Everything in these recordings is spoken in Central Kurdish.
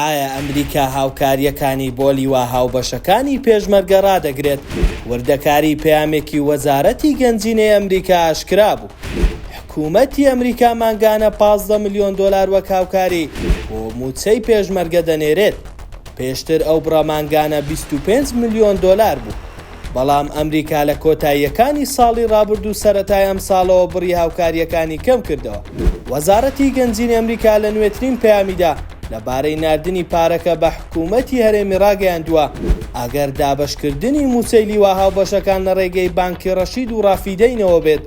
ئایا ئەمریکا هاوکارییەکانی بۆ لیوا هاوبەشەکانی پێشمەرگە ڕادەگرێت؟ وردەکاری پەیامێکی وەزارەتی گەنجینەی ئەمریکا ئاشکرا بوو. حکومەتی ئەمریکا مانگانە 15 ملیۆن دۆلار وەک هاوکاری بۆ مووچەی پێشمەرگە دەنێرێت. پێشتر ئەو بڕە مانگانە 25 ملیۆن دۆلار بوو. بەڵام ئەمریکا لە کۆتاییەکانی ساڵی ڕابردوو سەرەتای ئەمساڵەوە بڕی هاوکارییەکانی کەمکردەوە. وەزارەتی گەنجینەی ئەمریکا لە نوێترین پەیامیدا لەبارەی ناردنی پارەکە بە حکومەتی هەرێمی ڕاگەیاندووە، ئەگەر دابەشکردنی مووچەی لیوا هاوبەشەکان لە ڕێگەی بانکی ڕەشید و ڕافیدەینەوە بێت،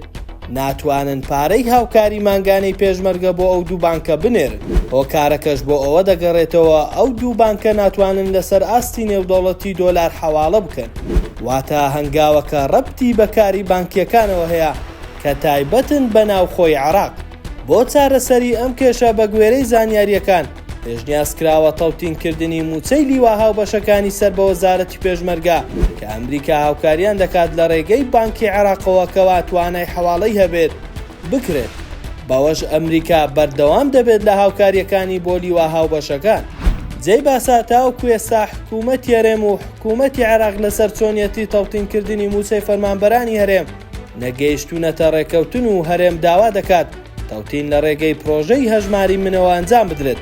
ناتوانن پارەی هاوکاری مانگانەی پێشمەرگە بۆ ئەو دوو بانکە بنێرن، هۆکارەکەش بۆ ئەوە دەگەڕێتەوە ئەو دوو بانکە ناتوانن لەسەر ئاستی نێودەوڵەتی دۆلار حەواڵە بکەن، واتە هەنگاوەکە ڕەبتی بە کاری بانکییەکانەوە هەیە کە تایبەتن بە ناوخۆی عێراق. بۆ چارەسەری ئەم کێشە بەگوێرەی زانیارییەکان، پێشنیاز کراوە تەوتین کردنی مووچەی لیوا هاوبەشەکانی سەر بە وەزارەتی پێشمەرگە کە ئەمریکا هاوکاریان دەکات لە ڕێگەی بانکی عێراقەوە کەوا توانای حەواڵەی هەبێت بکرێت بەوەش ئەمریکا بەردەوام دەبێت لە هاوکاریەکانی بۆ لیوا هاوبەشەکان. جێی باسە تاوەکو ئێستا حکوومەتی هەرێم و حکوومەتی عێراق لەسەر چۆنیەتی تەوتین کردنی مووچەی فەرمانبەرانی هەرێم نەگەیشتوونەتە ڕێککەوتن و هەرێم داوا دەکات تەوتین لە ڕێگەی پرۆژەی هەژماری منەوە ئەنجام بدرێت،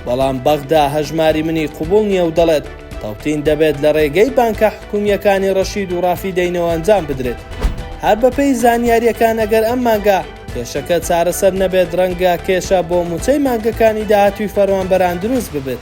بەڵام بەغدا هەژماری منی قبوڵ نییە و دەڵێت، تەوتین دەبێت لە ڕێگەی بانکە حکومییەکانی ڕەشید و ڕافیدەینەوە ئەنجام بدرێت. هەر بەپێی زانیارییەکان ئەگەر ئەم مانگە کێشەکە چارەسەر نەبێت ڕەنگە کێشە بۆ مووچەی مانگەکانی داهاتووی فەرمانبەران دروست ببێت.